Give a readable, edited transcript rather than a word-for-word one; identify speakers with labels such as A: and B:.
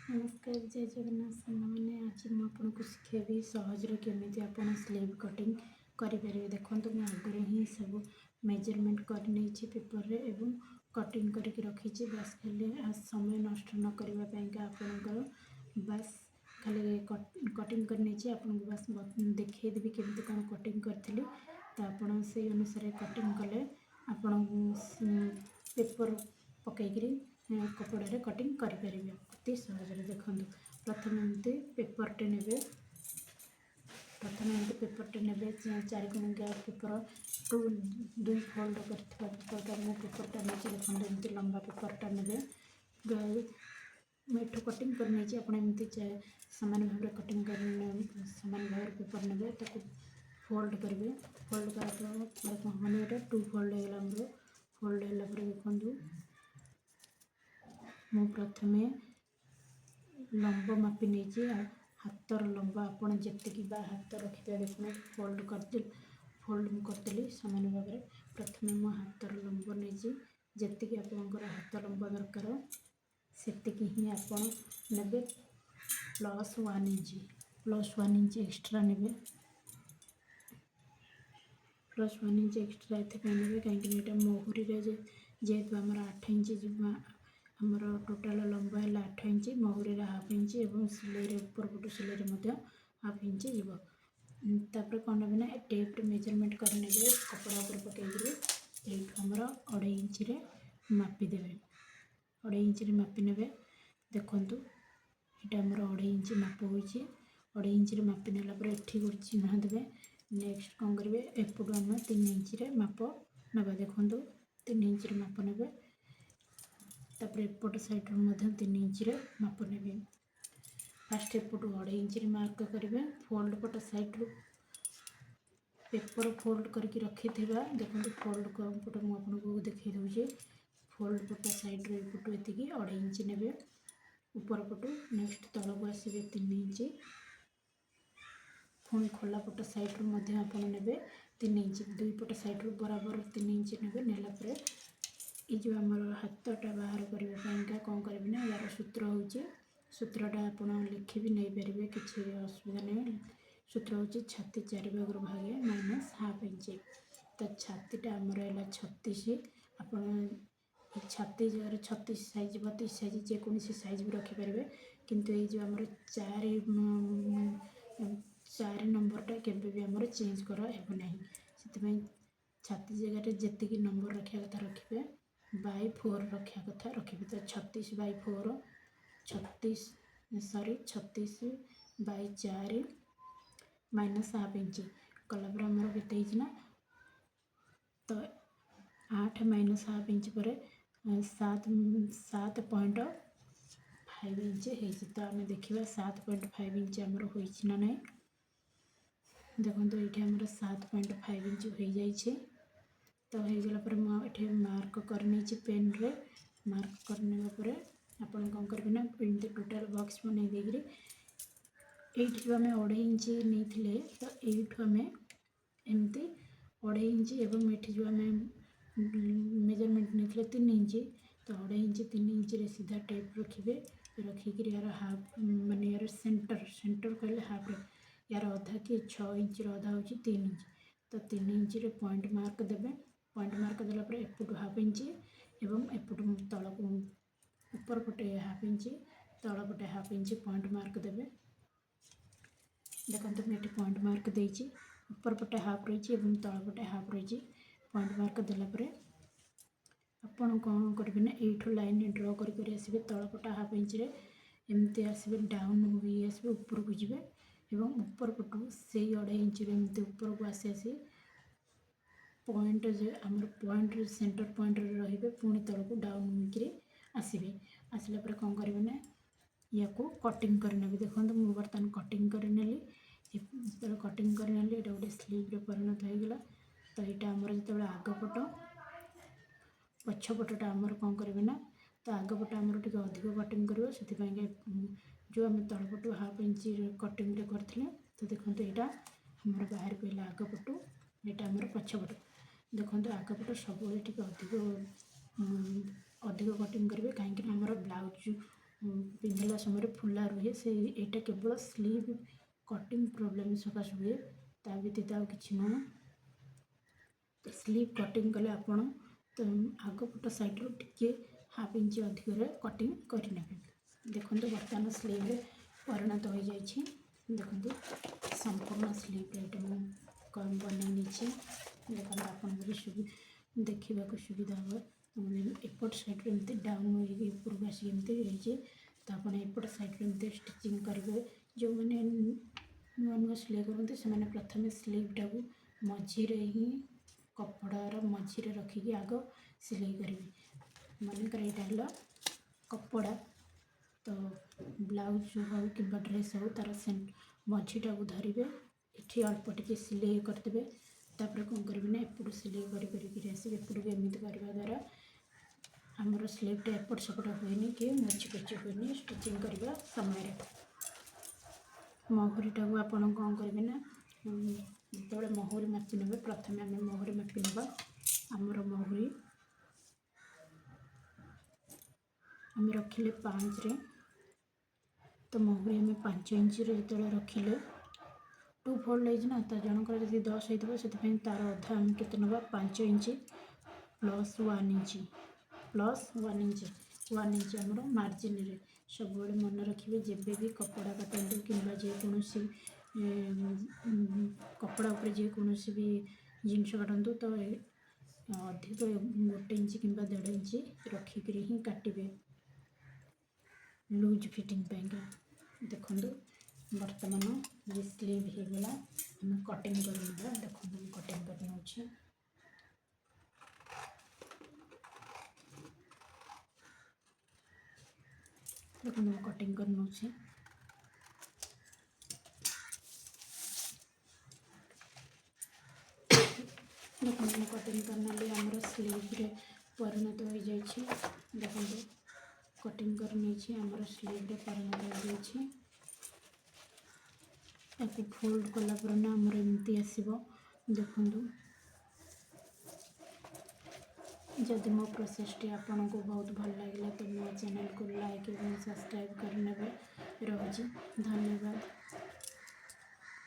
A: ନମସ୍କାର, ଜୟ ଜଗନ୍ନାଥ ସାଙ୍ଗମାନେ। ଆଜି ମୁଁ ଆପଣଙ୍କୁ ଶିଖେଇବି ସହଜରେ କେମିତି ଆପଣ ସ୍ଲିଭ୍ କଟିଂ କରିପାରିବେ। ଦେଖନ୍ତୁ, ମୁଁ ଆଗରୁ ହିଁ ସବୁ ମେଜରମେଣ୍ଟ କରିନେଇଛି ପେପରରେ ଏବଂ କଟିଂ କରିକି ରଖିଛି। ବାସ୍, ଖାଲି ସମୟ ନଷ୍ଟ ନ କରିବା ପାଇଁକା ଆପଣଙ୍କର ବାସ୍ ଖାଲି କଟିଂ କରିନେଇଛି। ଆପଣଙ୍କୁ ବାସ୍ ଦେଖେଇଦେବି କେମିତି କ'ଣ କଟିଂ କରିଥିଲି। ତ ଆପଣ ସେଇ ଅନୁସାରେ କଟିଂ କଲେ ଆପଣ ପେପର ପକାଇକିରି କପଡ଼ାରେ କଟିଂ କରିପାରିବେ ଅତି ସହଜରେ। ଦେଖନ୍ତୁ, ପ୍ରଥମେ ଏମିତି ପେପରଟେ ନେବେ। ପ୍ରଥମେ ଏମିତି ପେପରଟେ ନେବେ, ଚାରି କୋଣିକିଆ ପେପର, ଟୁ ଦୁଇ ଫୋଲ୍ଡ କରିଥିବା ପେପରଟା। ମୁଁ ପେପରଟା ନେଇଛି। ଦେଖନ୍ତୁ, ଏମିତି ଲମ୍ବା ପେପରଟା ନେବେ। ମୁଁ ଏଠୁ କଟିଂ କରିନେଇଛି। ଆପଣ ଏମିତି ସମାନ ଭାବରେ କଟିଂ କରି, ସମାନ ଭାବରେ ପେପର ନେବେ, ତାକୁ ଫୋଲ୍ଡ କରିବେ। ଫୋଲ୍ଡ କଲା ପରେ କ'ଣ ହେବନି, ଏଇଟା ଟୁ ଫୋଲ୍ଡ ହେଇଗଲା ଆମର। ଫୋଲ୍ଡ ହେଲା ପରେ ଦେଖନ୍ତୁ, ମୁଁ ପ୍ରଥମେ ଲମ୍ବ ମାପି ନେଇଛି। ହାତର ଲମ୍ବ ଆପଣ ଯେତିକି ବା ହାତ ରଖିଥିବେ। ଦେଖନ୍ତୁ, ଫୋଲ୍ଡ କରିଦେଲି, ଫୋଲ୍ଡ ମୁଁ କରିଦେଲି ସମାନ ଭାବରେ। ପ୍ରଥମେ ମୁଁ ହାତର ଲମ୍ବ ନେଇଛି। ଯେତିକି ଆପଣଙ୍କର ହାତ ଲମ୍ବ ଦରକାର, ସେତିକି ହିଁ ଆପଣ ନେବେ, plus 1 inch, plus 1 inch extra ନେବେ। ପ୍ଲସ୍ 1 ଇଞ୍ଚ ଏକ୍ସଟ୍ରା ଏଥିପାଇଁ ନେବେ, କାହିଁକିନା ଏଇଟା ମହୁରୀରେ ଯେହେତୁ ଆମର 8 ଇଞ୍ଚ ଯିବ। ଆମର ଟୋଟାଲ ଲମ୍ବ ହେଲା 8 ଇଞ୍ଚ, ମହୁରୀରେ ହାଫ୍ ଇଞ୍ଚ ଏବଂ ସିଲେଇରେ, ଉପର ପଟୁ ସିଲେଇରେ ମଧ୍ୟ ହାଫ୍ ଇଞ୍ଚ ଯିବ। ତାପରେ କ'ଣ ନେବେ ନା ଟେପ୍ରେ ମେଜରମେଣ୍ଟ କରିନେବେ କପଡ଼ା ଉପରେ ପକାଇକିରି। ଏଇଠୁ ଆମର ଅଢ଼େଇ ଇଞ୍ଚରେ ମାପିଦେବେ। ଅଢ଼େଇ ଇଞ୍ଚରେ ମାପି ନେବେ। ଦେଖନ୍ତୁ, ଏଇଟା ଆମର ଅଢ଼େଇ ଇଞ୍ଚ ମାପ ହୋଇଛି। ଅଢ଼େଇ ଇଞ୍ଚରେ ମାପି ନେଲା ପରେ ଏଠି ଗୋଟେ ଚିହ୍ନ ଦେବେ। ନେକ୍ସଟ କ'ଣ କରିବେ? ଏପଟୁ ଆମେ 3 ଇଞ୍ଚରେ ମାପ ନେବା। ଦେଖନ୍ତୁ, 3 ଇଞ୍ଚରେ ମାପ ନେବେ। ତାପରେ ଏପଟ ସାଇଡ଼ରୁ ମଧ୍ୟ 3 ଇଞ୍ଚରେ ମାପ ନେବେ। ଫାଷ୍ଟ ଏପଟୁ ଅଢ଼େଇ ଇଞ୍ଚରେ ମାର୍କ କରିବେ। ଫୋଲ୍ଡ ପଟ ସାଇଡ଼ରୁ ପେପର ଫୋଲ୍ଡ କରିକି ରଖିଥିବା, ଦେଖନ୍ତୁ, ଫୋଲ୍ଡ ପଟ ମୁଁ ଆପଣଙ୍କୁ ଦେଖାଇ ଦେଉଛି। ଫୋଲ୍ଡ ପଟ ସାଇଡ଼ରୁ ଏପଟୁ ଏତିକି ଅଢ଼େଇ ଇଞ୍ଚ ନେବେ ଉପର ପଟୁ। ନେକ୍ସଟ ତଳକୁ ଆସିବେ 3 ଇଞ୍ଚ। ପୁଣି ଖୋଲା ପଟ ସାଇଡ଼ରୁ ମଧ୍ୟ ଆପଣ ନେବେ 3 ଇଞ୍ଚ। ଦୁଇ ପଟ ସାଇଡ଼ରୁ ବରାବର 3 ଇଞ୍ଚ ନେବେ। ନେଲା ପରେ ଏଇ ଯେଉଁ ଆମର ହାତଟା ବାହାର କରିବା ପାଇଁକା କ'ଣ କରିବେ ନା ୟାର ସୂତ୍ର ହେଉଛି, ସୂତ୍ରଟା ଆପଣ ଲେଖି ବି ନେଇପାରିବେ, କିଛି ଅସୁବିଧା ନାହିଁ। ସୂତ୍ର ହେଉଛି ଛାତି ଚାରି ଭାଗରୁ ଭାଗେ ମାଇନସ୍ ହାଫ୍ ଇଞ୍ଚ। ତ ଛାତିଟା ଆମର ହେଲା 36। ଆପଣ ଏ ଛାତି ଜାଗାରେ 36 ସାଇଜ୍, 32 ସାଇଜ୍, ଯେକୌଣସି ସାଇଜ୍ ବି ରଖିପାରିବେ। କିନ୍ତୁ ଏଇ ଯେଉଁ ଆମର 4 ନମ୍ବରଟା କେବେ ବି ଆମର ଚେଞ୍ଜ କରା ହେବ ନାହିଁ। ସେଥିପାଇଁ ଛାତି ଜାଗାରେ ଯେତିକି ନମ୍ବର ରଖିବା କଥା ରଖିବେ, ବାଇ ଫୋର୍ ରଖିବା କଥା ରଖିବେ। ତ 36 by four, 36, sorry, 36 Bai 4 minus half inch କଲା ପରେ ଆମର କେତେ ହେଇଛି ନା, ତ 8 ମାଇନସ୍ ହାଫ୍ ଇଞ୍ଚ ପରେ 7.5 ଇଞ୍ଚ ହେଇଛି। ତ ଆମେ ଦେଖିବା 7.5 ଇଞ୍ଚ ଆମର ହୋଇଛି ନା ନାହିଁ। ଦେଖନ୍ତୁ, ଏଇଠି ଆମର 7.5 ଇଞ୍ଚ ହୋଇଯାଇଛି। ତ ହେଇଗଲା ପରେ ମୁଁ ଏଠି ମାର୍କ କରିନେଇଛି ପେନ୍ରେ। ମାର୍କ କରିନେବା ପରେ ଆପଣ କ'ଣ କରିବେ ନା ଏମିତି ଟୋଟାଲ୍ ବକ୍ସ ବନେଇ ଦେଇକିରି ଏଇଠି ଯେଉଁ ଆମେ ଅଢ଼େଇ ଇଞ୍ଚ ନେଇଥିଲେ, ତ ଏଇଠୁ ଆମେ ଏମିତି ଅଢ଼େଇ ଇଞ୍ଚ ଏବଂ ଏଠି ଯେଉଁ ଆମେ ମେଜରମେଣ୍ଟ ନେଇଥିଲେ 3 ଇଞ୍ଚ, ତ ଅଢ଼େଇ ଇଞ୍ଚ, 3 ଇଞ୍ଚରେ ସିଧା ଟେପ୍ ରଖିବେ। ରଖିକିରି ୟାର ହାଫ୍, ମାନେ ୟାର ସେଣ୍ଟର, ସେଣ୍ଟର କହିଲେ ହାଫ୍ରେ ୟାର ଅଧା କି 6 ଇଞ୍ଚର ଅଧା ହେଉଛି 3 ଇଞ୍ଚ। ତ 3 ଇଞ୍ଚରେ ପଏଣ୍ଟ ମାର୍କ ଦେବେ। ପଏଣ୍ଟ ମାର୍କ ଦେଲା ପରେ ଏପଟୁ ହାଫ୍ ଇଞ୍ଚ ଏବଂ ଏପଟୁ ତଳକୁ ଉପର ପଟେ ହାଫ୍ ଇଞ୍ଚ, ତଳ ପଟେ ହାଫ୍ ଇଞ୍ଚ ପଏଣ୍ଟ ମାର୍କ ଦେବେ। ଦେଖନ୍ତୁ, ମୁଁ ଏଠି ପଏଣ୍ଟ ମାର୍କ ଦେଇଛି। ଉପର ପଟେ ହାଫ୍ ରହିଛି ଏବଂ ତଳ ପଟେ ହାଫ୍ ରହିଛି। ପଏଣ୍ଟ ମାର୍କ ଦେଲା ପରେ ଆପଣ କ'ଣ କରିବେ ନା ଏଇଠୁ ଲାଇନ୍ ଡ୍ର କରି କରି ଆସିବେ। ତଳ ପଟ ହାଫ୍ ଇଞ୍ଚରେ ଏମିତି ଆସିବେ, ଡାଉନ୍ ହୋଇ ଆସିବେ, ଉପରକୁ ଯିବେ ଏବଂ ଉପର ପଟୁ ସେଇ ଅଢ଼େଇ ଇଞ୍ଚରେ ଏମିତି ଉପରକୁ ଆସି ଆସି ପଏଣ୍ଟ ଯେ ଆମର ପଏଣ୍ଟ, ସେଣ୍ଟର ପଏଣ୍ଟରେ ରହିବେ। ପୁଣି ତଳକୁ ଡାଉନ୍ ହୋଇକିରି ଆସିବେ। ଆସିଲା ପରେ କ'ଣ କରିବେ ନା ୟାକୁ କଟିଂ କରିନେବେ। ଦେଖନ୍ତୁ, ମୁଁ ବର୍ତ୍ତମାନ କଟିଂ କରିନେଲି। ଯେତେବେଳେ କଟିଂ କରିନେଲି, ଏଇଟା ଗୋଟେ ସ୍ଲିଭ୍ରେ ପରିଣତ ହୋଇଗଲା। ତ ଏଇଟା ଆମର ଯେତେବେଳେ ଆଗ ପଟ, ପଛ ପଟଟା ଆମର କ'ଣ କରିବେ ନା, ତ ଆଗ ପଟ ଆମର ଟିକେ ଅଧିକ କଟିଂ କରିବ। ସେଥିପାଇଁକା ଯେଉଁ ଆମେ ତଳ ପଟୁ ହାଫ୍ ଇଞ୍ଚ କଟିଂରେ କରିଥିଲେ, ତ ଦେଖନ୍ତୁ, ଏଇଟା ଆମର ବାହାରି ପଡ଼ିଲା ଆଗ ପଟୁ। ଏଇଟା ଆମର ପଛ ପଟୁ। ଦେଖନ୍ତୁ, ଆଗ ପଟ ସବୁବେଳେ ଟିକେ ଅଧିକ ଅଧିକ କଟିଂ କରିବେ, କାହିଁକିନା ଆମର ବ୍ଲାଉଜ୍ ପିନ୍ଧିଲା ସମୟରେ ଫୁଲା ରୁହେ। ସେ ଏଇଟା କେବଳ ସ୍ଲିଭ୍ କଟିଂ ପ୍ରୋବ୍ଲେମ୍ ସକାଶେ ହୁଏ, ତା ବ୍ୟତୀତ ଆଉ କିଛି ନୁହଁ। ତ ସ୍ଲିଭ୍ କଟିଂ କଲେ ଆପଣ ତ ଆଗ ପଟ ସାଇଡ଼୍ରୁ ଟିକେ ହାଫ୍ ଇଞ୍ଚ ଅଧିକରେ କଟିଂ କରିନେବେ। ଦେଖନ୍ତୁ, ବର୍ତ୍ତମାନ ସ୍ଲିଭ୍ରେ ପରିଣତ ହୋଇଯାଇଛି। ଦେଖନ୍ତୁ, ସମ୍ପୂର୍ଣ୍ଣ ସ୍ଲିଭ୍ରେ ଏଇଟା ମୁଁ ବନେଇ ନେଇଛି। ଦେଖନ୍ତୁ, ଆପଣଙ୍କୁ ବି ଦେଖିବାକୁ ସୁବିଧା ହେବ। ଏପଟ ସାଇଡ଼୍ରୁ ଏମିତି ଡାଉନ୍ ହୋଇକି ଉପରକୁ ଆସିକି ଏମିତି ହେଇଛି। ତ ଆପଣ ଏପଟ ସାଇଡ଼୍ରୁ ଏମିତି ଷ୍ଟିଚିଂ କରିବେ। ଯେଉଁମାନେ ନୂଆ ନୂଆ ସିଲେଇ କରନ୍ତି, ସେମାନେ ପ୍ରଥମେ ସ୍ଲିଭ୍ଟାକୁ ମଝିରେ ହିଁ, କପଡ଼ାର ମଝିରେ ରଖିକି ଆଗ ସିଲେଇ କରିବେ। ମନେକର ଏଇଟା ହେଲା କପଡ଼ା, ତ ବ୍ଲାଉଜ୍ ହେଉ କିମ୍ବା ଡ୍ରେସ୍ ହେଉ, ତା'ର ସେ ମଝିଟାକୁ ଧରିବେ, ଏଠି ଅଳ୍ପ ଟିକେ ସିଲେଇ କରିଦେବେ। ତାପରେ କ'ଣ କରିବେ ନା ଏପଟୁ ସିଲେଇ କରି କରିକିରି ଆସିବେ ଏପଟକୁ। ଏମିତି କରିବା ଦ୍ୱାରା ଆମର ସ୍ଲିଭ୍ଟା ଏପଟ ସେପଟ ହୁଏନି କି ମୋଚି କୋଚି ହୁଏନି ଷ୍ଟିଚିଂ କରିବା ସମୟରେ। ମହୁରୀଟାକୁ ଆପଣ କ'ଣ କରିବେ ନା ଯେତେବେଳେ ମହୁରୀ ମାପି ନେବେ, ପ୍ରଥମେ ଆମେ ମହୁରୀ ମାପି ନେବା। ଆମର ମହୁରୀ ଆମେ ରଖିଲେ 5ରେ। ତ ମହୁରୀ ଆମେ 5 ଇଞ୍ଚରେ ଯେତେବେଳେ ରଖିଲେ, ଟୁ ଫୋଲ୍ଡ ହେଇଛି ନା, ତ ଜଣଙ୍କର ଯଦି 10 ହେଇଥିବ, ସେଥିପାଇଁ ତା'ର ଅଧା ଆମେ କେତେ ନେବା? 5 inch plus 1 inch, plus 1 inch, 1 inch ଆମର ମାର୍ଜିନରେ। ସବୁବେଳେ ମନେ ରଖିବେ, ଯେବେ ବି କପଡ଼ା କାଟନ୍ତୁ କିମ୍ବା ଯେକୌଣସି କପଡ଼ା ଉପରେ ଯେକୌଣସି ବି ଜିନିଷ କାଟନ୍ତୁ, ତ ଅଧିକ 1 ଇଞ୍ଚ କିମ୍ବା ଦେଢ଼ ଇଞ୍ଚ ରଖିକିରି ହିଁ କାଟିବେ ଲୁଜ୍ ଫିଟିଂ ପାଇଁକା। ଦେଖନ୍ତୁ, ବର୍ତ୍ତମାନ ଇଏ ସ୍ଲିଭ୍ ହେଇଗଲା, ଆମେ କଟିଂ କରିନେବା। ଦେଖନ୍ତୁ, ମୁଁ କଟିଂ କରିନେଉଛି। ଦେଖନ୍ତୁ, ମୁଁ କଟିଂ କରିନେଉଛି। ଦେଖନ୍ତୁ, ମୁଁ କଟିଂ କରିନେଲି। ଆମର ସ୍ଲିଭ୍ରେ ପରିଣତ ହୋଇଯାଇଛି। ଦେଖନ୍ତୁ, କଟିଂ କରିନେଇଛି, ଆମର ସ୍ଲିଭ୍ରେ ପରିଣତ ହୋଇଯାଇଛି। ତାକୁ ଫୋଲ୍ଡ କଲା ପରେ ନା ଆମର ଏମିତି ଆସିବ। ଦେଖନ୍ତୁ, ଯଦି ମୋ ପ୍ରୋସେସ୍ଟି ଆପଣଙ୍କୁ ବହୁତ ଭଲ ଲାଗିଲା, ତ ମୋ ଚ୍ୟାନେଲକୁ ଲାଇକ୍ ଏବଂ ସବସ୍କ୍ରାଇବ୍ କରିନେବେ। ରହୁଛି, ଧନ୍ୟବାଦ।